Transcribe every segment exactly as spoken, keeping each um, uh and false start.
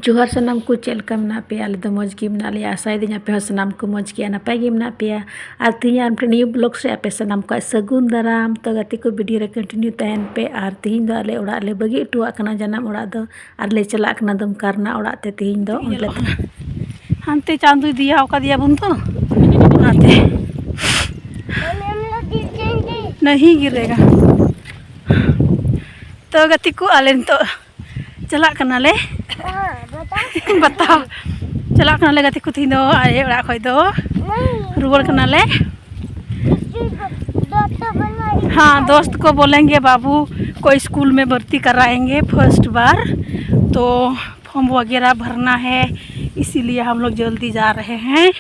ᱡᱚᱦᱟᱨ ᱥᱟᱱᱟᱢ ᱠᱚ, ᱪᱮᱫ ᱞᱮᱠᱟ ᱢᱮᱱᱟᱜ ᱯᱮᱭᱟ? ᱟᱞᱮ ᱫᱚ ᱢᱚᱡᱽ ᱜᱮ ᱢᱮᱱᱟᱜ ᱞᱮᱭᱟ᱾ ᱟᱥᱟᱭᱮᱫᱟᱹᱧ ᱟᱯᱮ ᱦᱚᱸ ᱥᱟᱱᱟᱢ ᱠᱚ ᱢᱚᱡᱽ ᱜᱮᱭᱟ, ᱱᱟᱯᱟᱭ ᱜᱮ ᱢᱮᱱᱟᱜ ᱯᱮᱭᱟ᱾ ᱟᱨ ᱛᱮᱦᱮᱧ ᱟᱨ ᱢᱤᱫᱴᱮᱱ new vlog ᱨᱮ ᱟᱯᱮ ᱥᱟᱱᱟᱢ ᱠᱚᱣᱟᱜ ᱥᱟᱹᱜᱩᱱ ᱫᱟᱨᱟᱢ᱾ ᱛᱚ ᱜᱟᱛᱮ ᱠᱚ, video ᱨᱮ continue ᱛᱟᱦᱮᱱ ᱯᱮ᱾ ᱟᱨ ᱛᱮᱦᱮᱧ ᱫᱚ ᱟᱞᱮ ᱚᱲᱟᱜ ᱞᱮ ᱵᱟᱹᱜᱤ ᱦᱚᱴᱚᱣᱟᱜ ᱠᱟᱱᱟ, ᱡᱟᱱᱟᱢ ᱚᱲᱟᱜ ᱫᱚ, ᱟᱨ ᱞᱮ ᱪᱟᱞᱟᱜ ᱠᱟᱱᱟ ᱫᱩᱢᱠᱟ ᱨᱮᱱᱟᱜ ᱚᱲᱟᱜ ᱛᱮ ᱛᱮᱦᱮᱧ ᱫᱚ᱾ ᱚᱸᱰᱮ ᱧᱮᱞᱚᱜ ᱠᱟᱱᱟ᱾ ᱦᱟᱱᱛᱮ ᱪᱟᱸᱫᱚᱭ ᱫᱮᱭᱟ ᱟᱠᱟᱫᱮᱭᱟ ᱵᱚᱱ ᱛᱚ, ᱚᱱᱟᱛᱮ᱾ ᱱᱟᱦᱤ ᱜᱤᱨᱮᱜᱟ᱾ ᱛᱚ ᱜᱟᱛᱮ ᱠᱚ, ᱟᱞᱮ ᱱᱤᱛᱚᱜ ᱪᱟᱞᱟᱜ ᱠᱟᱱᱟᱞᱮ᱾ ᱵᱟᱛᱟᱣ᱾ ᱪᱟᱞᱟᱜ ᱠᱟᱱᱟᱞᱮ ᱜᱟᱛᱮ ᱠᱚ, ᱛᱮᱦᱮᱧ ᱫᱚ ᱟᱞᱮ ᱚᱲᱟᱜ ᱠᱷᱚᱡ ᱫᱚ ᱨᱩᱣᱟᱹᱲ ᱠᱟᱱᱟᱞᱮ᱾ ᱦᱮᱸ, ᱫᱳᱥᱛ ᱠᱚ ᱵᱚᱞᱮᱸᱜᱮ ᱵᱟᱵᱩ ᱠᱚ ᱥᱠᱩᱞ ᱢᱮ ᱵᱷᱚᱨᱛᱤ ᱠᱟᱨᱟᱭᱮᱸᱜᱮ ᱯᱷᱟᱥᱴ ᱵᱟᱨ, ᱛᱚ ᱯᱷᱚᱨᱢ ᱵᱟᱜᱮᱨᱟ ᱵᱷᱟᱨᱱᱟ ᱦᱮ, ᱤᱥᱤᱞᱤᱭᱮ ᱦᱟᱢ ᱞᱳᱜ ᱡᱚᱞᱫᱤ ᱡᱟ ᱨᱟᱦᱮ ᱦᱮᱸ᱾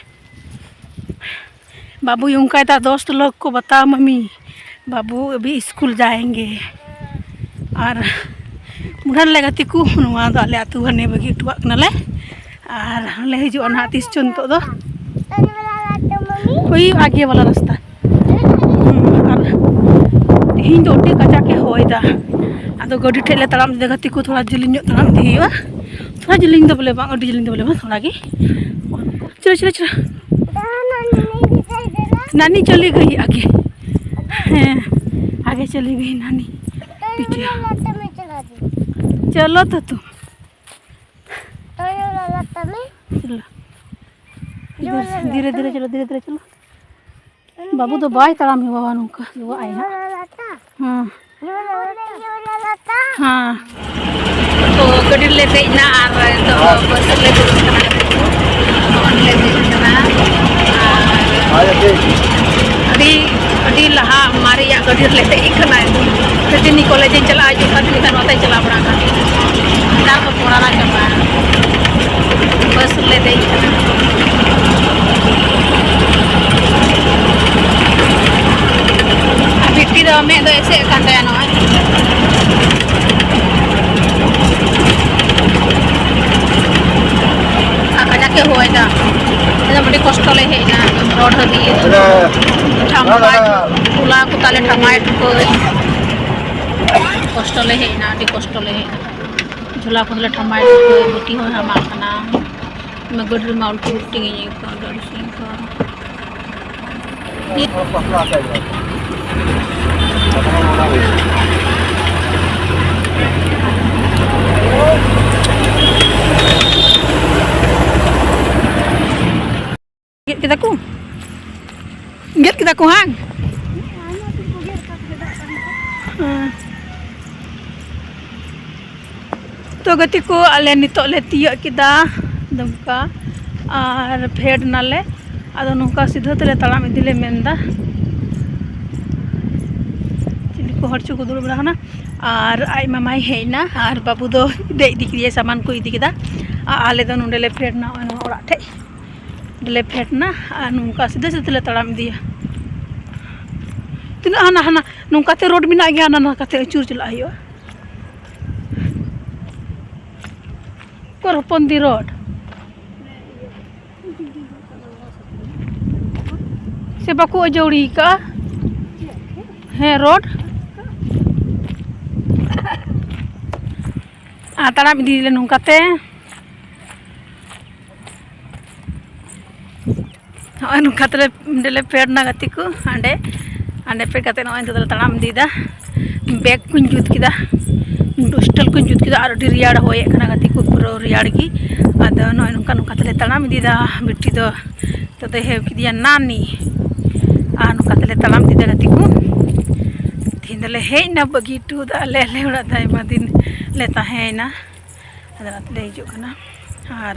ᱵᱟᱵᱩ ᱚᱱᱠᱟᱭ ᱫᱟ, ᱫᱳᱥᱛ ᱞᱳᱜ ᱠᱚ ᱵᱟᱛᱟᱣ ᱢᱟᱢᱤ, ᱵᱟᱵᱩ ᱟᱵᱷᱤ ᱥᱠᱩᱞ ᱡᱟᱭᱮᱸᱜᱮ᱾ ᱟᱨ ᱢᱩᱰᱷᱟᱱ ᱞᱮ ᱜᱟᱛᱮ ᱠᱚ, ᱱᱚᱣᱟ ᱫᱚ ᱟᱞᱮ ᱟᱹᱛᱩ ᱦᱟᱱᱮ ᱵᱟᱹᱜᱤ ᱦᱚᱴᱚᱣᱟᱜ ᱠᱟᱱᱟᱞᱮ᱾ ᱟᱨ ᱞᱮ ᱦᱤᱡᱩᱜᱼᱟ ᱱᱟᱦᱟᱜ ᱛᱤᱥ ᱪᱚ ᱱᱤᱛᱚᱜ ᱫᱚ᱾ ᱳᱭ ᱟᱜᱮ ᱵᱟᱞᱟ ᱨᱟᱥᱛᱟ᱾ ᱟᱨ ᱛᱮᱦᱮᱧ ᱫᱚ ᱟᱹᱰᱤ ᱠᱟᱡᱟᱠ ᱮ ᱦᱚᱭ ᱫᱟ᱾ ᱟᱫᱚ ᱜᱟᱹᱰᱤ ᱴᱷᱮᱡ ᱞᱮ ᱛᱟᱲᱟᱢ ᱤᱫᱤᱭᱟ ᱜᱟᱛᱮ ᱠᱚ, ᱛᱷᱚᱲᱟ ᱡᱤᱞᱤᱧ ᱧᱚᱜ ᱛᱟᱲᱟᱢ ᱤᱫᱤ ᱦᱩᱭᱩᱜᱼᱟ᱾ ᱛᱷᱚᱲᱟ ᱡᱤᱞᱤᱧ ᱫᱚ ᱵᱚᱞᱮ ᱵᱟᱝ, ᱟᱹᱰᱤ ᱡᱤᱞᱤᱧ ᱫᱚ ᱵᱚᱞᱮ ᱵᱟᱝ, ᱛᱷᱚᱲᱟ ᱜᱮ᱾ ᱪᱚᱞᱚ, ᱪᱚᱞᱚ, ᱪᱚᱞᱚ᱾ नानी चली गई आगे। ᱦᱮᱸ, ᱟᱜᱮ ᱪᱚᱞᱤ ᱜᱟᱭ ᱱᱟᱱᱤ। ᱯᱤᱴᱤᱭᱟ। ᱪᱚᱞᱚ ᱛᱚ ᱛᱩᱢ। ᱪᱚᱞᱚ। ᱤᱫᱷᱟᱨ ᱥᱮ, ᱫᱷᱤᱨᱮ ᱫᱷᱤᱨᱮ ᱪᱚᱞᱚ, ᱫᱷᱤᱨᱮ ᱫᱷᱤᱨᱮ ᱪᱚᱞᱚ। ᱵᱟᱹᱵᱩ ᱫᱚ ᱵᱟᱭ ᱛᱟᱲᱟᱢ ᱦᱮᱣᱟᱣᱟ ᱱᱚᱝᱠᱟ, ᱦᱮᱣᱟᱜ ᱟᱭ ᱦᱟᱸᱜ। ᱦᱮᱸ। ᱦᱮᱸ। ᱛᱚ, ᱜᱟᱹᱰᱤ ᱨᱮᱞᱮ ᱫᱮᱡ ᱮᱱᱟ ᱟᱨ ᱱᱤᱛᱚᱜ ᱫᱚ ᱵᱟᱥ ᱨᱮᱞᱮ ᱫᱩᱲᱩᱵ ᱠᱟᱱᱟ᱾ ᱱᱚᱜᱼᱚᱭ ᱞᱮ ᱫᱮᱡ ᱠᱟᱱᱟ᱾ ᱟᱨ ᱟᱹᱰᱤ, ᱟᱹᱰᱤ ᱞᱟᱦᱟ ᱢᱟᱨᱮᱭᱟᱜ ᱜᱟᱹᱰᱤ ᱨᱮᱞᱮ ᱫᱮᱡ ᱠᱟᱱᱟ᱾ ᱮᱠᱫᱚᱢ ᱥᱮᱫᱤᱱ ᱠᱚᱞᱮᱡᱽ ᱤᱧ ᱪᱟᱞᱟᱜᱼᱟ, ᱦᱤᱡᱩᱜ ᱠᱟᱱ ᱛᱟᱦᱮᱸ ᱱᱚᱛᱮ ᱪᱟᱞᱟᱣ ᱵᱟᱲᱟ ᱠᱟᱱ᱾ ᱱᱮᱛᱟᱨ ᱫᱚ ᱯᱚᱲᱟᱨᱟ ᱪᱟᱵᱟ᱾ ᱵᱟᱥ ᱨᱮᱞᱮ ᱫᱮᱡ ᱠᱟᱱᱟ᱾ ᱟᱨ ᱵᱤᱴᱤ ᱫᱚ ᱢᱮᱫ ᱫᱚ ᱮᱥᱮᱫ ᱠᱟᱱ ᱛᱟᱭᱟ ᱱᱚᱜᱼᱚᱭ᱾ ᱟᱨ ᱠᱟᱡᱟᱠ ᱮ ᱦᱚᱭ ᱫᱟ᱾ ᱮᱠᱫᱚᱢ ᱟᱹᱰᱤ ᱠᱚᱥᱴᱚ ᱞᱮ ᱦᱮᱡ ᱮᱱᱟ ᱮᱠᱫᱚᱢ ᱨᱳᱰ ᱦᱟᱹᱵᱤᱡ᱾ ᱴᱷᱟᱢᱵᱟ ᱴᱚᱞᱟ ᱠᱚ ᱛᱟᱞᱮ ᱴᱷᱟᱢᱟᱭ ᱴᱷᱩᱠᱟᱹᱭ᱾ ᱠᱚᱥᱴᱚ ᱞᱮ ᱦᱮᱡ ᱮᱱᱟ, ᱟᱹᱰᱤ ᱠᱚᱥᱴᱚ ᱞᱮ ᱦᱮᱡ ᱮᱱᱟ᱾ ᱡᱷᱚᱞᱟ ᱠᱚᱫᱚᱞᱮ ᱴᱷᱟᱢᱟᱭ ᱠᱮᱫᱟ, ᱵᱟᱹᱴᱤ ᱦᱚᱸ ᱦᱟᱢᱟᱞ ᱠᱟᱱᱟ᱾ ᱚᱱᱟ ᱜᱟᱹᱰᱤ ᱨᱮᱢᱟ ᱩᱞᱴᱤ ᱩᱞᱴᱤ ᱜᱮᱧ ᱟᱹᱭᱠᱟᱹᱣ ᱮᱫᱟ, ᱟᱹᱰᱤ ᱥᱟᱺᱜᱤᱧ ᱠᱷᱚᱱ᱾ ᱜᱮᱫ ᱠᱮᱫᱟ ᱠᱚ? ᱜᱮᱫ ᱠᱮᱫᱟ ᱠᱚ, ᱦᱟᱝ? ᱦᱮᱸ᱾ ᱛᱚ ᱜᱟᱛᱮ ᱠᱚ, ᱟᱞᱮ ᱱᱤᱛᱚᱜ ᱞᱮ ᱛᱤᱭᱟᱹᱜ ᱠᱮᱫᱟ ᱫᱩᱢᱠᱟ ᱟᱨ ᱯᱷᱮᱰ ᱱᱟᱞᱮ᱾ ᱟᱫᱚ ᱱᱚᱝᱠᱟ ᱥᱤᱫᱷᱟᱹ ᱛᱮᱞᱮ ᱛᱟᱲᱟᱢ ᱤᱫᱤ ᱞᱮ ᱢᱮᱱᱫᱟ᱾ ᱪᱤᱞᱤ ᱠᱚ ᱦᱚᱲ ᱪᱚ ᱠᱚ ᱫᱩᱲᱩᱵ ᱵᱟᱲᱟ ᱠᱟᱱᱟ᱾ ᱟᱨ ᱟᱡ ᱢᱟᱢᱟᱭ ᱦᱮᱡ ᱮᱱᱟ ᱟᱨ ᱵᱟᱹᱵᱩ ᱫᱚ ᱫᱮᱡ ᱤᱫᱤ ᱠᱮᱫᱮᱭᱟ, ᱥᱟᱢᱟᱱ ᱠᱚ ᱤᱫᱤ ᱠᱮᱫᱟ᱾ ᱟᱨ ᱟᱞᱮ ᱫᱚ ᱱᱚᱸᱰᱮ ᱞᱮ ᱯᱷᱮᱰ ᱱᱟ, ᱱᱚᱜᱼᱚᱭ ᱱᱚᱣᱟ ᱚᱲᱟᱜ ᱴᱷᱮᱡ᱾ ᱚᱸᱰᱮ ᱞᱮ ᱯᱷᱮᱰ ᱱᱟ ᱟᱨ ᱱᱚᱝᱠᱟ ᱥᱤᱫᱷᱟᱹ ᱥᱤᱫᱷᱟᱹ ᱞᱮ ᱛᱟᱲᱟᱢ ᱤᱫᱤᱭᱟ᱾ ᱛᱤᱱᱟᱹᱜ ᱦᱟᱱᱟ, ᱦᱟᱱᱟ ᱱᱚᱝᱠᱟᱛᱮ ᱨᱳᱰ ᱢᱮᱱᱟᱜ ᱜᱮᱭᱟ, ᱦᱟᱱᱟ ᱱᱟᱝᱠᱟᱛᱮ ᱟᱹᱪᱩᱨ ᱪᱟᱞᱟᱜ ᱦᱩᱭᱩᱜᱼᱟ᱾ ᱩᱠᱩᱨ ᱦᱚᱯᱚᱱ ᱫᱤ ᱨᱳᱰ? ᱥᱮ ᱵᱟᱠᱚ ᱟᱹᱡᱟᱹᱣᱲᱤ ᱟᱠᱟᱫᱼᱟ? ᱦᱮᱸ, ᱨᱳᱰ᱾ ᱟᱨ ᱛᱟᱲᱟᱢ ᱤᱫᱤᱭᱟᱞᱮ ᱱᱚᱝᱠᱟᱛᱮ᱾ ᱱᱚᱜᱼᱚᱭ ᱱᱚᱝᱠᱟ ᱛᱮᱞᱮ, ᱚᱸᱰᱮ ᱞᱮ ᱯᱷᱮᱰ ᱮᱱᱟ ᱜᱟᱛᱮ ᱠᱚ, ᱦᱟᱸᱰᱮ, ᱦᱟᱸᱰᱮ ᱯᱷᱮᱰ ᱠᱟᱛᱮ ᱱᱚᱜᱼᱚᱭ ᱱᱤᱛᱚᱜ ᱫᱚᱞᱮ ᱛᱟᱲᱟᱢ ᱤᱫᱤᱭᱮᱫᱟ᱾ ᱵᱮᱜᱽ ᱠᱚᱧ ᱡᱩᱛ ᱠᱮᱫᱟ, ᱰᱳᱥᱴᱮᱞ ᱠᱚᱧ ᱡᱩᱛ ᱠᱮᱫᱟ, ᱟᱨ ᱟᱹᱰᱤ ᱨᱮᱭᱟᱲ ᱦᱚᱭᱮᱫ ᱠᱟᱱᱟ ᱜᱟᱛᱮ ᱠᱚ, ᱯᱩᱨᱟᱹ ᱨᱮᱭᱟᱲ ᱜᱮ᱾ ᱟᱫᱚ ᱱᱚᱜᱼᱚᱭ ᱱᱚᱝᱠᱟ, ᱱᱚᱝᱠᱟ ᱛᱮᱞᱮ ᱛᱟᱲᱟᱢ ᱤᱫᱤᱭᱮᱫᱟ᱾ ᱵᱤᱴᱤ ᱫᱚ ᱱᱤᱛᱚᱜ ᱫᱚᱭ ᱦᱮᱣ ᱠᱮᱫᱮᱭᱟ ᱱᱟᱱᱤ, ᱟᱨ ᱱᱚᱝᱠᱟ ᱛᱮᱞᱮ ᱛᱟᱲᱟᱢ ᱤᱫᱤᱭᱮᱫᱟ ᱜᱟᱛᱮ ᱠᱚ᱾ ᱛᱮᱦᱮᱧ ᱫᱚᱞᱮ ᱦᱮᱡ ᱮᱱᱟ, ᱵᱟᱹᱜᱤ ᱦᱚᱴᱚ ᱟᱫᱟ ᱞᱮ ᱟᱞᱮ ᱚᱲᱟᱜ ᱫᱚ, ᱟᱭᱢᱟ ᱫᱤᱱ ᱞᱮ ᱛᱟᱦᱮᱸᱭᱮᱱᱟ᱾ ᱟᱫᱚ ᱚᱱᱟᱛᱮ ᱞᱮ ᱦᱤᱡᱩᱜ ᱠᱟᱱᱟ᱾ ᱟᱨ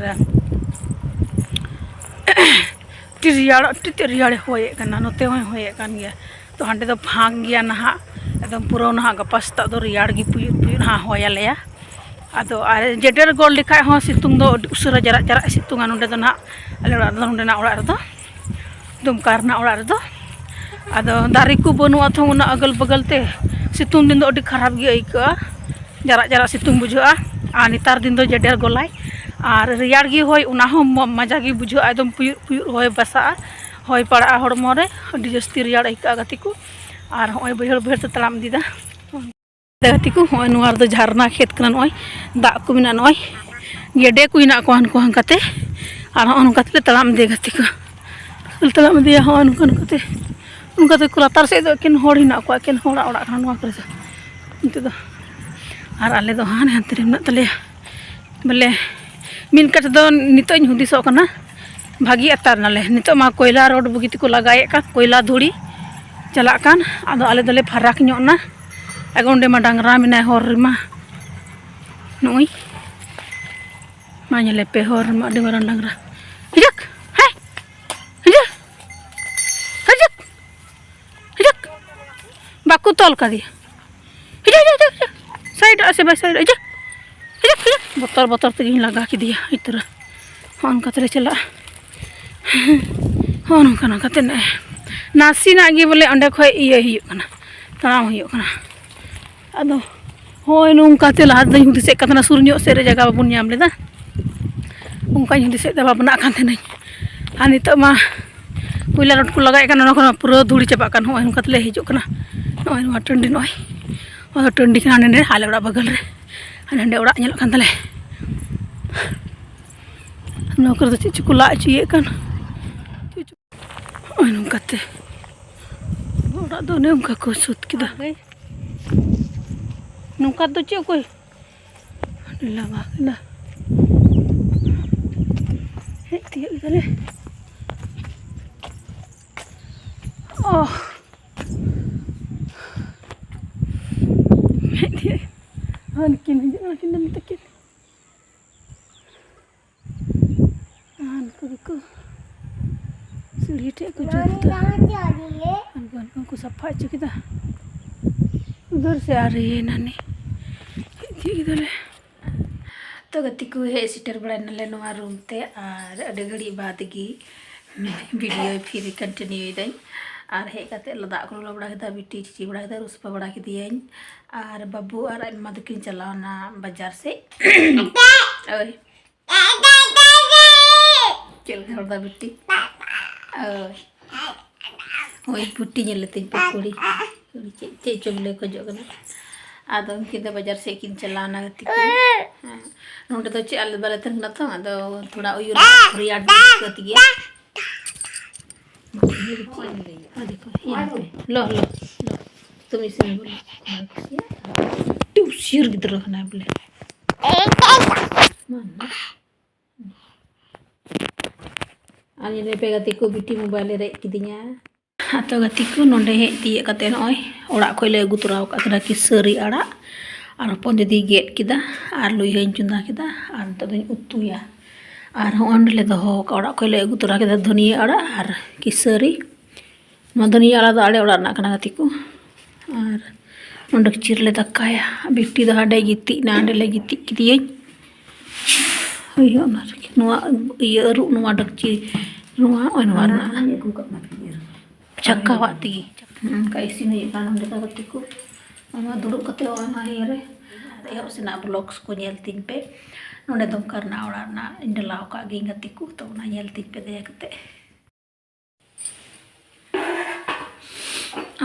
ᱟᱹᱰᱤ ᱨᱮᱭᱟᱲ, ᱟᱹᱰᱤ ᱛᱮᱫ ᱨᱮᱭᱟᱲᱮ ᱦᱚᱭᱮᱫ ᱠᱟᱱᱟ, ᱱᱚᱛᱮ ᱦᱚᱸᱭ ᱦᱚᱭᱮᱫ ᱠᱟᱱ ᱜᱮᱭᱟ᱾ ᱛᱚ ᱦᱟᱸᱰᱮ ᱫᱚ ᱯᱷᱟᱸᱠ ᱜᱮᱭᱟ ᱱᱟᱦᱟᱜ, ᱮᱠᱫᱚᱢ ᱯᱩᱨᱟᱹ ᱱᱟᱦᱟᱜ ᱜᱟᱯᱟ ᱥᱮᱛᱟᱜ ᱫᱚ ᱨᱮᱭᱟᱲ ᱜᱮ ᱯᱩᱭᱩᱫ ᱯᱩᱭᱩᱫ ᱦᱟᱸᱜ ᱦᱚᱭ ᱟᱞᱮᱭᱟ᱾ ᱟᱫᱚ ᱟᱨ ᱡᱮᱰᱮᱨ ᱜᱚᱫ ᱞᱮᱠᱷᱟᱡ ᱦᱚᱸ ᱥᱤᱛᱩᱝ ᱫᱚ ᱟᱹᱰᱤ ᱩᱥᱟᱹᱨᱟ ᱡᱟᱨᱟᱜ ᱡᱟᱨᱟᱜ ᱮ ᱥᱤᱛᱩᱝᱟ ᱱᱚᱸᱰᱮ ᱫᱚ ᱱᱟᱦᱟᱜ, ᱟᱞᱮ ᱚᱲᱟᱜ ᱨᱮᱫᱚ, ᱱᱚᱸᱰᱮᱱᱟᱜ ᱚᱲᱟᱜ ᱨᱮᱫᱚ, ᱫᱩᱢᱠᱟ ᱨᱮᱱᱟᱜ ᱚᱲᱟᱜ ᱨᱮᱫᱚ᱾ ᱟᱫᱚ ᱫᱟᱨᱮ ᱠᱚ ᱵᱟᱹᱱᱩᱜᱼᱟ ᱛᱚ ᱩᱱᱟᱹᱜ ᱟᱜᱟᱞ ᱵᱟᱜᱟᱞ ᱛᱮ, ᱥᱤᱛᱩᱝ ᱫᱤᱱ ᱫᱚ ᱟᱹᱰᱤ ᱠᱷᱟᱨᱟᱯ ᱜᱮ ᱟᱹᱭᱠᱟᱹᱜᱼᱟ, ᱡᱟᱨᱟᱜ ᱡᱟᱨᱟᱜ ᱥᱤᱛᱩᱝ ᱵᱩᱡᱷᱟᱹᱜᱼᱟ᱾ ᱟᱨ ᱱᱮᱛᱟᱨ ᱫᱤᱱ ᱫᱚ ᱡᱮᱰᱮᱨ ᱜᱚᱞᱟᱭ, ᱟᱨ ᱨᱮᱭᱟᱲ ᱜᱮ ᱦᱚᱭ, ᱚᱱᱟ ᱦᱚᱸ ᱢᱚ-, ᱢᱟᱡᱟ ᱜᱮ ᱵᱩᱡᱷᱟᱹᱜᱼᱟ, ᱮᱠᱫᱚᱢ ᱯᱩᱭᱩᱨ ᱯᱩᱭᱩᱨ ᱦᱚᱭ ᱵᱟᱥᱟᱜᱼᱟ, ᱦᱚᱭ ᱯᱟᱲᱟᱜᱼᱟ ᱦᱚᱲᱢᱚ ᱨᱮ, ᱟᱹᱰᱤ ᱡᱟᱹᱥᱛᱤ ᱨᱮᱭᱟᱲ ᱟᱹᱭᱠᱟᱹᱜᱼᱟ ᱜᱟᱛᱮ ᱠᱚ᱾ ᱟᱨ ᱦᱚᱸᱜᱼᱚᱭ ᱵᱟᱹᱭᱦᱟᱹᱲ ᱵᱟᱹᱭᱦᱟᱹᱲ ᱛᱮ ᱛᱟᱲᱟᱢ ᱤᱫᱤᱭᱮᱫᱟ᱾ ᱜᱟᱛᱮ ᱠᱚ, ᱦᱚᱸᱜᱼᱚᱭ ᱱᱚᱣᱟ ᱨᱮᱫᱚ ᱡᱷᱟᱨᱱᱟ ᱠᱷᱮᱛ ᱠᱟᱱᱟ, ᱱᱚᱜᱼᱚᱭ ᱫᱟᱜ ᱠᱚ ᱢᱮᱱᱟᱜᱼᱟ, ᱱᱚᱜᱼᱚᱭ ᱜᱮᱰᱮ ᱠᱚ ᱦᱮᱱᱟᱜ ᱠᱚᱣᱟ ᱦᱟᱱᱠᱩ ᱦᱟᱱᱠᱟᱛᱮ, ᱟᱨ ᱦᱚᱸᱜᱼᱚ ᱱᱚᱝᱠᱟ ᱛᱮᱞᱮ ᱛᱟᱲᱟᱢ ᱤᱫᱤᱭᱟ ᱜᱟᱛᱮ ᱠᱚ, ᱛᱟᱲᱟᱢ ᱤᱫᱤᱭᱟ ᱦᱚᱸᱜᱼᱚᱭ ᱱᱚᱝᱠᱟ ᱱᱚᱝᱠᱟᱛᱮ, ᱚᱱᱠᱟᱛᱮ ᱠᱚ ᱞᱟᱛᱟᱨ ᱥᱮᱫ ᱫᱚ ᱮᱠᱮᱱ ᱦᱚᱲ ᱦᱮᱱᱟᱜ ᱠᱚᱣᱟ, ᱮᱠᱮᱱ ᱦᱚᱲᱟᱜ ᱚᱲᱟᱜ ᱠᱟᱱᱟ ᱱᱚᱣᱟ ᱠᱚᱨᱮ ᱫᱚ ᱱᱤᱛᱚᱜ ᱫᱚ, ᱟᱨ ᱟᱞᱮ ᱫᱚ ᱦᱟᱱᱮ ᱦᱟᱱᱛᱮ ᱨᱮ ᱢᱮᱱᱟᱜ ᱛᱟᱞᱮᱭᱟ᱾ ᱵᱚᱞᱮ, ᱢᱤᱫ ᱠᱟᱛᱷᱟ ᱫᱚ ᱱᱤᱛᱚᱜ ᱤᱧ ᱦᱩᱫᱤᱥᱚᱜ ᱠᱟᱱᱟ, ᱵᱷᱟᱹᱜᱤ ᱟᱛᱟᱨ ᱱᱟᱞᱮ᱾ ᱱᱤᱛᱚᱜ ᱢᱟ ᱠᱚᱭᱞᱟ ᱨᱳᱰ ᱵᱩᱜᱤ ᱛᱮᱠᱚ ᱞᱟᱜᱟᱭᱮᱫ ᱠᱟᱱ, ᱠᱚᱭᱞᱟ ᱫᱷᱩᱲᱤ ᱪᱟᱞᱟᱜ ᱠᱟᱱ, ᱟᱫᱚ ᱟᱞᱮ ᱫᱚᱞᱮ ᱯᱷᱟᱨᱟᱠ ᱧᱚᱜ ᱱᱟ᱾ ᱟᱫᱚ ᱚᱸᱰᱮ ᱢᱟ ᱰᱟᱝᱨᱟ ᱢᱮᱱᱟᱭ ᱦᱚᱨ ᱨᱮᱢᱟ, ᱱᱚᱜᱼᱚᱭ ᱢᱟ ᱧᱮᱞᱮ ᱯᱮ, ᱦᱚᱨ ᱨᱮᱢᱟ ᱟᱹᱰᱤ ᱢᱟᱨᱟᱝ ᱰᱟᱝᱨᱟ᱾ ᱦᱤᱡᱩᱜ, ᱦᱮᱸ, ᱦᱤᱡᱩᱜ, ᱦᱤᱡᱩᱜ, ᱦᱤᱡᱩᱜ᱾ ᱵᱟᱠᱚ ᱛᱚᱞ ᱠᱟᱫᱮᱭᱟ᱾ ᱦᱤᱡᱩᱜ, ᱦᱤᱡᱩᱜ, ᱦᱤᱡᱩᱜ, ᱦᱤᱡᱩᱜ᱾ ᱥᱟᱭᱤᱰᱚᱜᱼᱟ ᱥᱮ ᱵᱟᱭ ᱥᱟᱭᱤᱰᱚᱜᱼᱟ? ᱦᱤᱡᱩᱜ, ᱦᱤᱡᱩᱜ, ᱦᱤᱡᱩᱜ᱾ ᱵᱚᱛᱚᱨ, ᱵᱚᱛᱚᱨ ᱛᱮᱜᱮᱧ ᱞᱟᱜᱟ ᱠᱮᱫᱮᱭᱟ ᱩᱛᱟᱹᱨᱟ᱾ ᱦᱚᱸᱜᱼᱚ ᱱᱚᱝᱠᱟ ᱛᱮᱞᱮ ᱪᱟᱞᱟᱜᱼᱟ᱾ ᱦᱚᱸᱜᱼᱚ ᱱᱚᱝᱠᱟ, ᱱᱚᱝᱠᱟ ᱛᱮ ᱱᱮ-, ᱱᱟᱥᱮᱱᱟᱜ ᱜᱮ ᱵᱚᱞᱮ ᱚᱸᱰᱮ ᱠᱷᱚᱡ ᱤᱭᱟᱹ ᱦᱩᱭᱩᱜ ᱠᱟᱱᱟ, ᱛᱟᱲᱟᱢ ᱦᱩᱭᱩᱜ ᱠᱟᱱᱟ᱾ ᱟᱫᱚ ᱦᱳᱭ, ᱱᱚᱝᱠᱟ ᱛᱮ ᱞᱟᱦᱟ ᱛᱮᱫᱚᱧ ᱦᱩᱫᱤᱥᱮᱫ ᱠᱟᱱ ᱛᱟᱦᱮᱱᱟ, ᱥᱩᱨ ᱧᱚᱜ ᱥᱮᱫ ᱨᱮ ᱡᱟᱭᱜᱟ ᱵᱟᱵᱚᱱ ᱧᱟᱢ ᱞᱮᱫᱟ, ᱚᱱᱠᱟᱧ ᱦᱩᱫᱤᱥᱮᱫ ᱛᱮ ᱵᱷᱟᱵᱽᱱᱟᱜ ᱠᱟᱱ ᱛᱟᱦᱮᱱᱟᱹᱧ᱾ ᱟᱨ ᱱᱤᱛᱚᱜ ᱢᱟ ᱠᱚᱭᱞᱟ ᱨᱳᱰ ᱠᱚ ᱞᱟᱜᱟᱭᱮᱫ ᱠᱟᱱ, ᱚᱱᱟ ᱠᱚᱨᱮ ᱢᱟ ᱯᱩᱨᱟᱹ ᱫᱷᱩᱲᱤ ᱪᱟᱵᱟᱜ ᱠᱟᱱ᱾ ᱦᱚᱸᱜᱼᱚᱭ ᱱᱚᱝᱠᱟ ᱛᱮᱞᱮ ᱦᱤᱡᱩᱜ ᱠᱟᱱᱟ᱾ ᱱᱚᱜᱼᱚᱭ ᱱᱚᱣᱟ ᱴᱟᱺᱰᱤ, ᱱᱚᱜᱼᱚᱭ, ᱱᱚᱣᱟ ᱫᱚ ᱴᱟᱺᱰᱤ ᱠᱟᱱᱟ, ᱱᱚᱸᱰᱮ ᱟᱞᱮ ᱚᱲᱟᱜ ᱵᱟᱜᱟᱞ ᱨᱮ, ᱟᱨ ᱱᱚᱸᱰᱮ ᱚᱲᱟᱜ ᱧᱮᱞᱚᱜ ᱠᱟᱱ ᱛᱟᱞᱮ᱾ ᱱᱚᱣᱟ ᱠᱚᱨᱮ ᱫᱚ ᱪᱮᱫ ᱪᱚᱠᱚ ᱞᱟ ᱦᱚᱪᱚᱭᱮᱫ ᱠᱟᱱ᱾ ᱱᱚᱜᱼᱚᱭ ᱱᱚᱝᱠᱟᱛᱮ ᱚᱲᱟᱜ ᱫᱚ ᱚᱱᱮ ᱚᱱᱠᱟ ᱠᱚ ᱥᱟᱹᱛ ᱠᱮᱫᱟ᱾ ᱱᱚᱝᱠᱟ ᱫᱚ ᱪᱮᱫ ᱚᱠᱚᱭ ᱞᱟᱜᱟ ᱠᱮᱫᱟ? ᱦᱮᱡ ᱛᱤᱭᱳᱜ ᱠᱮᱫᱟᱞᱮ᱾ ᱚ, ᱦᱮᱡ ᱛᱤᱭᱳᱜ᱾ ᱦᱟᱱᱠᱤᱱ ᱦᱤᱡᱩᱜ ᱠᱟᱱᱟ, ᱠᱤᱱ ᱫᱚ ᱱᱤᱛᱚᱜ ᱠᱤᱱ ᱟᱨ ᱱᱩᱠᱩ ᱫᱚᱠᱚ ᱥᱤᱲᱦᱤ ᱴᱷᱮᱡ ᱠᱚ ᱡᱩᱛ ᱮᱫᱟ᱾ ᱟᱨ ᱵᱟᱝ ᱠᱚ ᱥᱟᱯᱷᱟ ᱦᱚᱪᱚ ᱠᱮᱫᱟ᱾ ᱩᱫᱷᱟᱨ ᱥᱮ ᱟ ᱨᱟᱦᱤ ᱦᱟᱭ ᱱᱟᱱᱤ᱾ ᱦᱮᱡ ᱛᱤᱭᱳᱜ ᱠᱮᱫᱟᱞᱮ᱾ ᱛᱚ ᱜᱟᱛᱮ ᱠᱚ, ᱦᱮᱡ ᱥᱮᱴᱮᱨ ᱵᱟᱲᱟᱭ ᱱᱟᱞᱮ ᱱᱚᱣᱟ ᱨᱩᱢ ᱛᱮ, ᱟᱨ ᱟᱹᱰᱤ ᱜᱷᱟᱹᱲᱤᱡ ᱵᱟᱫᱽ ᱜᱮ ᱵᱷᱤᱰᱤᱭᱳ ᱯᱷᱤᱨ ᱠᱚᱱᱴᱤᱱᱤᱭᱩᱭᱮᱫᱟᱹᱧ᱾ ᱟᱨ ᱦᱮᱡ ᱠᱟᱛᱮ ᱞᱟᱫᱟᱜ ᱠᱚ ᱞᱚᱞᱚ ᱵᱟᱲᱟ ᱠᱮᱫᱟ, ᱵᱤᱴᱤ ᱪᱤᱪᱤ ᱵᱟᱲᱟ ᱠᱮᱫᱟ, ᱨᱩᱥᱯᱟ ᱵᱟᱲᱟ ᱠᱮᱫᱮᱭᱟᱹᱧ᱾ ᱟᱨ ᱵᱟᱹᱵᱩ ᱟᱨ ᱟᱡ ᱢᱟ ᱫᱚᱠᱤᱱ ᱪᱟᱞᱟᱣᱱᱟ ᱵᱟᱡᱟᱨ ᱥᱮᱫ᱾ ᱳᱭ, ᱪᱮᱫ ᱞᱮᱠᱟ ᱨᱚᱲ ᱫᱟ ᱵᱤᱴᱤ? ᱳᱭ᱾ ᱦᱳᱭ, ᱵᱩᱴᱤ ᱧᱮᱞ ᱞᱮᱛᱤᱧ ᱯᱮ ᱠᱩᱲᱤ᱾ ᱠᱩᱲᱤ ᱪᱮᱫ, ᱪᱮᱫ ᱪᱚ ᱵᱚᱞᱮ ᱠᱷᱚᱡᱚᱜ ᱠᱟᱱᱟ᱾ ᱟᱫᱚ ᱩᱱᱠᱤᱱ ᱫᱚ ᱵᱟᱡᱟᱨ ᱥᱮᱫ ᱠᱤᱱ ᱪᱟᱞᱟᱣᱱᱟ ᱜᱟᱛᱮ ᱠᱚ᱾ ᱦᱮᱸ, ᱱᱚᱸᱰᱮ ᱫᱚ ᱪᱮᱫ ᱟᱞᱮ ᱵᱟᱞᱮ ᱛᱟᱦᱮᱱ ᱠᱟᱱᱟ ᱛᱚ, ᱟᱫᱚ ᱛᱷᱚᱲᱟ ᱩᱭᱩᱨ ᱨᱮᱭᱟᱲ ᱧᱚᱜ ᱟᱹᱭᱠᱟᱹᱣ ᱛᱮᱜᱮ᱾ ᱟᱨ ᱫᱮᱠᱷᱚ, ᱧᱮᱞ ᱯᱮ᱾ ᱞᱚ, ᱞᱚ, ᱞᱚ᱾ ᱛᱩᱢ ᱤᱥᱤᱱ ᱵᱚᱞᱮ᱾ ᱟᱹᱰᱤ ᱩᱥᱤᱭᱟᱹᱨ ᱜᱤᱫᱽᱨᱟᱹ ᱠᱟᱱᱟᱭ ᱵᱚᱞᱮ᱾ ᱟᱨ ᱧᱮᱞ ᱯᱮ ᱜᱟᱛᱮ ᱠᱚ, ᱵᱤᱴᱤ mobile ᱮ ᱨᱮᱡ ᱠᱤᱫᱤᱧᱟ᱾ ᱟᱫᱚ ᱜᱟᱛᱮ ᱠᱚ, ᱱᱚᱸᱰᱮ ᱦᱮᱡ ᱛᱤᱭᱟᱹᱜ ᱠᱟᱛᱮ ᱱᱚᱜᱼᱚᱭ ᱚᱲᱟᱜ ᱠᱷᱚᱡ ᱞᱮ ᱟᱹᱜᱩ ᱛᱚᱨᱟ ᱟᱠᱟᱫ ᱠᱟᱱᱟ ᱠᱤᱥᱟᱹᱨᱤ ᱟᱲᱟᱜ᱾ ᱟᱨ ᱦᱚᱯᱚᱱ ᱫᱤᱫᱤᱭ ᱜᱮᱫ ᱠᱮᱫᱟ ᱟᱨ ᱞᱩᱭᱦᱟᱹᱧ ᱪᱚᱸᱫᱟ ᱠᱮᱫᱟ᱾ ᱟᱨ ᱱᱤᱛᱚᱜ ᱫᱚᱧ ᱩᱛᱩᱭᱟ᱾ ᱟᱨ ᱦᱚᱸᱜᱼᱚᱭ ᱱᱚᱸᱰᱮ ᱞᱮ ᱫᱚᱦᱚ ᱟᱠᱟᱫ, ᱚᱲᱟᱜ ᱠᱷᱚᱡ ᱞᱮ ᱟᱹᱜᱩ ᱛᱚᱨᱟ ᱠᱮᱫᱟ ᱫᱷᱩᱱᱤᱭᱟᱹ ᱟᱲᱟᱜ ᱟᱨ ᱠᱤᱥᱟᱹᱨᱤ᱾ ᱱᱚᱣᱟ ᱫᱷᱩᱱᱤᱭᱟᱹ ᱟᱲᱟᱜ ᱫᱚ ᱟᱞᱮ ᱚᱲᱟᱜ ᱨᱮᱱᱟᱜ ᱠᱟᱱᱟ ᱜᱟᱛᱮ ᱠᱚ᱾ ᱟᱨ ᱱᱚᱸᱰᱮ ᱠᱤᱪᱨᱤᱡ ᱞᱮ ᱫᱟᱠᱟᱭᱟ᱾ ᱵᱤᱴᱤ ᱫᱚ ᱦᱟᱸᱰᱮ ᱜᱤᱛᱤᱡ ᱮᱱᱟ, ᱦᱟᱸᱰᱮ ᱞᱮ ᱜᱤᱛᱤᱡ ᱠᱮᱫᱮᱭᱟᱹᱧ᱾ ᱦᱳᱭ, ᱚᱱᱟ ᱨᱮᱜᱮ᱾ ᱱᱚᱣᱟ ᱤᱭᱟᱹ ᱟᱹᱨᱩᱵ, ᱱᱚᱣᱟ ᱰᱮᱠᱪᱤ, ᱱᱚᱣᱟ ᱱᱚᱜᱼᱚᱭ ᱱᱚᱣᱟ ᱨᱮᱱᱟᱜ ᱦᱚᱸᱧ ᱟᱹᱜᱩ ᱠᱟᱜ ᱢᱟ ᱛᱤᱠᱤ ᱟᱹᱨᱩᱵ᱾ ᱪᱷᱟᱠᱟᱣᱟᱜ ᱛᱮᱜᱮ᱾ ᱚᱱᱠᱟ ᱤᱥᱤᱱ ᱦᱩᱭᱩᱜ ᱠᱟᱱᱟ ᱱᱚᱸᱰᱮ ᱫᱚ ᱜᱟᱛᱮ ᱠᱚ᱾ ᱱᱚᱣᱟ ᱫᱩᱲᱩᱵ ᱠᱟᱛᱮ ᱚᱱᱟ ᱤᱭᱟᱹ ᱨᱮ ᱮᱦᱚᱵ ᱥᱮᱱᱟᱜ vlogs ᱠᱚ ᱧᱮᱞ ᱛᱤᱧ ᱯᱮ᱾ ᱱᱚᱸᱰᱮ ᱫᱚ ᱚᱱᱠᱟ ᱨᱮᱱᱟᱜ ᱚᱲᱟᱜ ᱨᱮᱱᱟᱜ ᱤᱧ ᱰᱟᱞᱟᱣ ᱠᱟᱜ ᱜᱤᱭᱟᱹᱧ ᱜᱟᱛᱮ ᱠᱚ, ᱛᱚ ᱚᱱᱟ ᱧᱮᱞ ᱛᱤᱧ ᱯᱮ ᱫᱟᱭᱟ ᱠᱟᱛᱮ᱾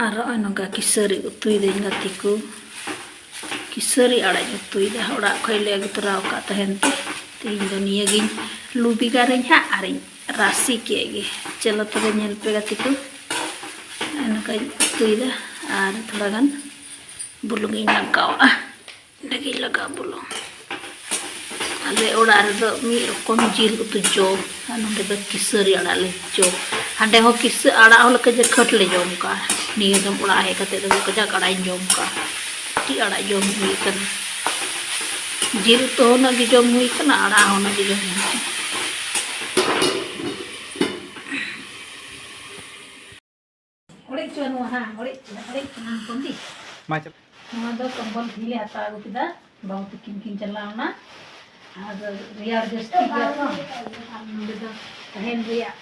ᱟᱨ ᱱᱚᱜᱼᱚᱭ ᱱᱚᱝᱠᱟ ᱠᱤᱥᱟᱹᱨᱤ ᱩᱛᱩᱭ ᱫᱟᱹᱧ ᱜᱟᱛᱮ ᱠᱚ᱾ ᱠᱤᱥᱟᱹᱨᱤ ᱟᱲᱟᱜ ᱤᱧ ᱩᱛᱩᱭᱮᱫᱟ, ᱚᱲᱟᱜ ᱠᱷᱚᱡ ᱞᱮ ᱟᱹᱜᱩ ᱛᱚᱨᱟ ᱟᱠᱟᱫ ᱛᱟᱦᱮᱱ ᱛᱮ᱾ ᱛᱮᱦᱮᱧ ᱫᱚ ᱱᱤᱭᱟᱹ ᱜᱤᱧ ᱞᱩ ᱵᱷᱮᱜᱟᱨᱟᱹᱧ ᱦᱟᱸᱜ ᱟᱨᱤᱧ ᱨᱟᱥᱮ ᱠᱮᱫ ᱜᱮ᱾ ᱪᱚᱞᱚ ᱛᱚᱵᱮ ᱧᱮᱞ ᱯᱮ ᱜᱟᱛᱮ ᱠᱚ, ᱱᱚᱜᱼᱚᱭ ᱱᱚᱝᱠᱟᱧ ᱩᱛᱩᱭᱮᱫᱟ ᱟᱨ ᱛᱷᱚᱲᱟ ᱜᱟᱱ ᱵᱩᱞᱩᱝ ᱤᱧ ᱞᱟᱜᱟᱣᱟᱜᱼᱟ᱾ ᱚᱸᱰᱮ ᱜᱮ ᱞᱟᱜᱟᱣ ᱵᱚᱞᱚ᱾ ᱟᱞᱮ ᱚᱲᱟᱜ ᱨᱮᱫᱚ ᱢᱤᱫ ᱨᱚᱠᱚᱢ ᱡᱤᱞ ᱩᱛᱩ ᱡᱚᱢ, ᱟᱨ ᱱᱚᱸᱰᱮ ᱫᱚ ᱠᱤᱥᱟᱹᱨᱤ ᱟᱲᱟᱜ ᱞᱮ ᱡᱚᱢ᱾ ᱦᱟᱸᱰᱮ ᱦᱚᱸ ᱠᱤᱥᱟᱹ ᱟᱲᱟᱜ ᱦᱚᱸ ᱞᱮ ᱠᱟᱡᱟᱠ ᱠᱷᱟᱹᱴ ᱞᱮ ᱡᱚᱢ ᱠᱟᱜᱼᱟ᱾ ᱱᱤᱭᱟᱹ ᱫᱚᱢ ᱚᱲᱟᱜ ᱦᱮᱡ ᱠᱟᱛᱮ ᱫᱚ ᱠᱟᱡᱟᱠ ᱟᱲᱟᱜ ᱤᱧ ᱡᱚᱢ ᱠᱟᱜᱼᱟ᱾ ᱪᱮᱫ ᱟᱲᱟᱜ ᱡᱚᱢ ᱦᱩᱭ ᱠᱟᱱᱟ? ᱡᱤᱞ ᱩᱛᱩ ᱦᱚᱸ ᱩᱱᱟᱹᱜ ᱜᱮ ᱡᱚᱢ ᱦᱩᱭ ᱠᱟᱱᱟ, ᱟᱲᱟᱜ ᱦᱚᱸ ᱩᱱᱟᱹᱜ ᱜᱮ ᱡᱚᱢ ᱦᱩᱭ ᱠᱟᱱᱟ᱾ ᱚᱲᱮᱡ ᱪᱚ ᱱᱚᱣᱟ, ᱦᱮᱸ, ᱚᱲᱮᱡ ᱪᱚ, ᱚᱲᱮᱡ ᱪᱚ ᱱᱚᱣᱟ ᱠᱚᱸᱰᱤ᱾ ᱢᱟ ᱪᱟᱞᱟᱜ᱾ ᱱᱚᱣᱟ ᱫᱚ ᱠᱚᱢᱵᱚᱞ ᱛᱮᱞᱮ ᱦᱟᱛᱟᱣ ᱟᱹᱜᱩ ᱠᱮᱫᱟ᱾ ᱵᱟᱹᱦᱩ ᱛᱟᱹᱠᱤᱱ ᱠᱤᱱ ᱪᱟᱞᱟᱣ ᱮᱱᱟ᱾ ᱟᱨ ᱨᱮᱭᱟᱲ ᱡᱟᱹᱥᱛᱤ ᱜᱮᱭᱟ ᱛᱚ᱾ ᱟᱨ ᱱᱚᱰᱮ ᱫᱚ ᱛᱟᱦᱮᱱ ᱨᱮᱭᱟᱜ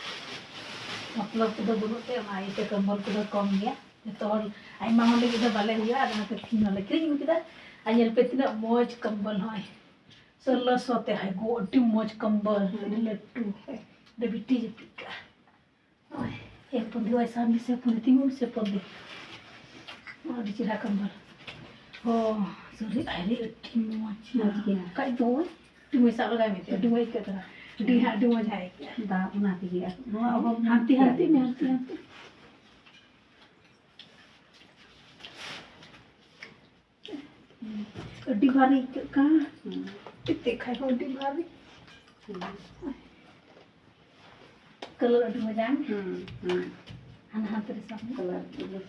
ᱢᱚᱛᱞᱚᱵ ᱠᱚᱫᱚ ᱵᱟᱹᱱᱩᱜ ᱛᱮ, ᱚᱱᱟ ᱤᱭᱟᱹᱛᱮ ᱠᱚᱢᱵᱚᱞ ᱠᱚᱫᱚ ᱠᱚᱢ ᱜᱮᱭᱟ᱾ ᱡᱚᱛᱚ ᱦᱚᱲ, ᱟᱭᱢᱟ ᱦᱚᱲ ᱞᱟᱹᱜᱤᱫ ᱫᱚ ᱵᱟᱞᱮ ᱦᱩᱭᱩᱜᱼᱟ᱾ ᱟᱫᱚ ᱚᱱᱟᱛᱮ ᱛᱤᱦᱤᱧ ᱦᱚᱸᱞᱮ ᱠᱤᱨᱤᱧ ᱟᱹᱜᱩ ᱠᱮᱫᱟ᱾ ᱟᱨ ᱧᱮᱞ ᱯᱮ ᱛᱤᱱᱟᱹᱜ ᱢᱚᱡᱽ ᱠᱚᱢᱵᱚᱞ, ᱱᱚᱜᱼᱚᱭ ᱥᱳᱞᱞᱳ ᱥᱚ ᱛᱮ᱾ ᱦᱟᱭ ᱜᱳ, ᱟᱹᱰᱤ ᱢᱚᱡᱽ ᱠᱚᱢᱵᱚᱞ, ᱟᱹᱰᱤ ᱞᱟᱹᱴᱩ᱾ ᱚᱸᱰᱮ ᱵᱤᱴᱤ ᱡᱟᱹᱯᱤᱫ ᱠᱟᱜᱼᱟ᱾ ᱱᱚᱜᱼᱚᱭ, ᱮ ᱦᱚᱯᱚᱱ ᱫᱤ, ᱱᱚᱜᱼᱚᱭ ᱥᱟᱢᱱᱮ ᱥᱮ ᱦᱚᱯᱚᱱ ᱫᱤ, ᱛᱤᱸᱜᱩ ᱢᱮᱥᱮ ᱦᱚᱯᱚᱱ ᱫᱤ᱾ ᱱᱚᱜᱼᱚᱭ ᱟᱹᱰᱤ ᱪᱮᱦᱨᱟ ᱠᱚᱢᱵᱚᱞ᱾ ᱚ, ᱥᱟᱹᱨᱤ ᱟᱭᱨᱮ ᱟᱹᱰᱤ ᱢᱚᱡᱽ᱾ ᱢᱚᱡᱽ ᱜᱮᱭᱟ᱾ ᱠᱷᱟᱡ ᱫᱚ ᱟᱹᱰᱤ ᱢᱚᱡᱽ ᱥᱟᱵ ᱞᱟᱜᱟᱭ ᱢᱮ ᱛᱮ᱾ ᱟᱹᱰᱤ ᱢᱚᱡᱽ ᱟᱹᱭᱠᱟᱹᱜ ᱠᱟᱱᱟ᱾ ᱟᱹᱰᱤ ᱦᱟᱸᱜ ᱟᱹᱰᱤ ᱢᱚᱡᱽ ᱟᱭ ᱟᱹᱭᱠᱟᱹᱜᱼᱟ᱾ ᱫᱟᱜ ᱚᱱᱟ ᱛᱮᱜᱮ ᱟᱨ ᱱᱚᱣᱟ ᱚᱦᱚᱢ ᱦᱟᱱᱛᱮ ᱦᱟᱱᱛᱮ ᱢᱮ, ᱦᱟᱱᱛᱮ ᱦᱟᱱᱛᱮ᱾ ᱟᱹᱰᱤ ᱵᱷᱟᱨᱤ ᱟᱹᱭᱠᱟᱹᱜ ᱠᱟᱱᱟ᱾ ᱦᱩᱸ᱾ ᱮᱛᱮ ᱠᱷᱟᱡ ᱦᱚᱸ ᱟᱹᱰᱤ ᱵᱷᱟᱨᱤ᱾ ᱦᱩᱸ᱾ ᱠᱟᱞᱟᱨ ᱟᱹᱰᱤ ᱢᱚᱡᱟ᱾ ᱦᱩᱸ, ᱦᱩᱸ᱾ ᱦᱟᱱᱟ ᱦᱟᱛ ᱨᱮ ᱥᱟᱵ ᱢᱮ᱾ ᱠᱟᱞᱟᱨ ᱟᱹᱰᱤ ᱢᱚᱡᱽ᱾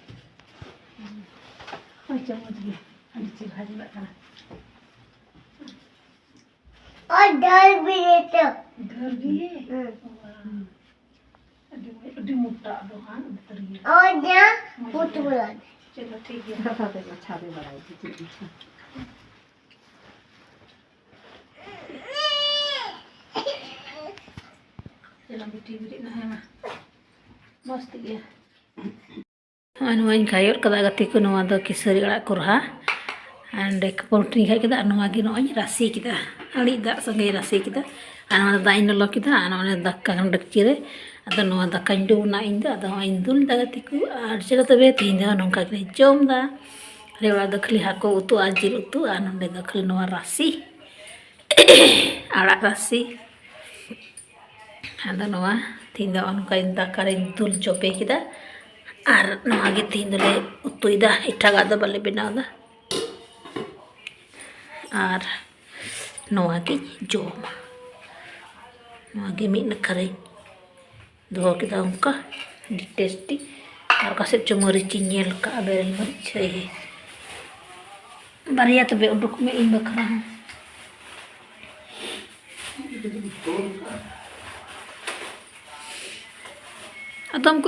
ᱦᱳᱭ, ᱪᱚ, ᱢᱚᱡᱽ ᱜᱮ᱾ ᱟᱹᱰᱤ ᱪᱮᱦᱨᱟ ᱧᱮᱞᱚᱜ ᱠᱟᱱᱟ᱾ ᱚ, ᱰᱷᱟᱹᱨ ᱵᱤᱞᱤ ᱛᱚ᱾ ᱰᱷᱟᱹᱨ ᱵᱤᱞᱤ? ᱦᱩᱸ᱾ ᱵᱟᱵᱟ᱾ ᱟᱹᱰᱤ ᱢᱚᱡᱽ, ᱟᱹᱰᱤ ᱢᱚᱴᱟ ᱫᱚ ᱦᱟᱸᱜ, ᱵᱷᱤᱛᱨᱤ ᱜᱮ᱾ ᱚ, ᱡᱟ, ᱢᱚᱡᱽ ᱜᱮ᱾ ᱯᱩᱛᱩᱞ᱾ ᱪᱚᱞᱚ, ᱴᱷᱤᱠ ᱜᱮᱭᱟ᱾ ᱠᱟᱛᱷᱟ ᱛᱮ ᱢᱟᱪᱷᱟ ᱨᱮ ᱵᱟᱲᱟᱭ ᱜᱮ ᱪᱮᱫ ᱢᱟᱪᱷᱟ᱾ ᱪᱚᱞᱚ, ᱵᱤᱴᱤ, ᱵᱮᱨᱮᱫ ᱱᱟ, ᱦᱮᱸ ᱢᱟ᱾ ᱢᱚᱡᱽ ᱛᱮᱜᱮ᱾ ᱱᱚᱜᱼᱚᱭ ᱱᱚᱣᱟᱧ ᱠᱷᱟᱭᱚᱜ ᱠᱟᱫᱟ ᱜᱟᱛᱮ ᱠᱚ, ᱱᱚᱣᱟ ᱫᱚ ᱠᱤᱥᱟᱹᱨᱤ ᱟᱲᱟᱜ ᱠᱚᱨᱦᱟ᱾ ᱟᱨ ᱚᱸᱰᱮ ᱯᱚᱞᱴᱨᱤᱧ ᱠᱷᱟᱭ ᱠᱮᱫᱟ, ᱟᱨ ᱱᱚᱣᱟ ᱜᱮ ᱱᱚᱜᱼᱚᱭ ᱨᱟᱥᱮ ᱠᱮᱫᱟ, ᱟᱹᱲᱤᱡ ᱫᱟᱜ ᱥᱚᱸᱜᱮ ᱨᱟᱥᱮ ᱠᱮᱫᱟ᱾ ᱟᱨ ᱱᱚᱣᱟ ᱫᱟᱜ ᱤᱧ ᱞᱚᱞᱚ ᱠᱮᱫᱟ, ᱟᱨ ᱱᱚᱜᱼᱚᱭ ᱫᱟᱠᱟ ᱰᱮᱠᱪᱤ ᱨᱮ, ᱟᱫᱚ ᱱᱚᱣᱟ ᱫᱟᱠᱟᱧ ᱰᱩᱵᱩᱱᱟ ᱤᱧ ᱫᱚ᱾ ᱟᱫᱚ ᱦᱚᱸᱜᱼᱚᱭ ᱤᱧ ᱫᱩᱞ ᱫᱟ ᱜᱟᱛᱮ ᱠᱚ, ᱟᱨ ᱪᱮᱫ ᱛᱚᱵᱮ ᱛᱮᱦᱮᱧ ᱫᱚ ᱱᱚᱝᱠᱟ ᱜᱮᱞᱮ ᱡᱚᱢ ᱫᱟ᱾ ᱟᱞᱮ ᱚᱲᱟᱜ ᱫᱚ ᱠᱷᱟᱹᱞᱤ ᱦᱟᱹᱠᱩ ᱩᱛᱩ ᱟᱨ ᱡᱤᱞ ᱩᱛᱩ, ᱟᱨ ᱱᱚᱸᱰᱮ ᱫᱚ ᱠᱷᱟᱹᱞᱤ ᱱᱚᱣᱟ ᱨᱟᱥᱮ, ᱟᱲᱟᱜ ᱨᱟᱥᱮ᱾ ᱟᱫᱚ ᱱᱚᱣᱟ ᱛᱮᱦᱮᱧ ᱫᱚ ᱱᱚᱜᱼᱚ ᱱᱚᱝᱠᱟ ᱫᱟᱠᱟ ᱨᱮᱧ ᱫᱩᱞ ᱪᱚᱯᱮ ᱠᱮᱫᱟ᱾ ᱟᱨ ᱱᱚᱣᱟ ᱜᱮ ᱛᱮᱦᱮᱧ ᱫᱚᱞᱮ ᱩᱛᱩᱭᱮᱫᱟ, ᱮᱴᱟᱜᱟᱜ ᱫᱚ ᱵᱟᱞᱮ ᱵᱮᱱᱟᱣᱫᱟ᱾ ᱟᱨ ᱱᱚᱣᱟ ᱜᱤᱧ ᱡᱚᱢᱟ᱾ ᱱᱚᱣᱟ ᱜᱮ ᱢᱤᱫ ᱱᱟᱠᱷᱟ ᱨᱮᱧ ᱫᱚᱦᱚ ᱠᱮᱫᱟ ᱚᱱᱠᱟ ᱟᱹᱰᱤ ᱴᱮᱥᱴᱤ᱾ ᱟᱨ ᱚᱠᱟ ᱥᱮᱫ ᱪᱚ ᱢᱟᱹᱨᱤᱪ ᱤᱧ ᱧᱮᱞ ᱠᱟᱜᱼᱟ, ᱵᱮᱨᱮᱞ ᱢᱟᱹᱨᱤᱪ᱾ ᱦᱮᱸ, ᱦᱮᱸ᱾ ᱵᱟᱨᱭᱟ ᱛᱚᱵᱮ ᱩᱰᱩᱠ ᱢᱮ ᱤᱧ ᱵᱟᱠᱷᱨᱟ ᱦᱚᱸ᱾ ᱟᱫᱚᱢ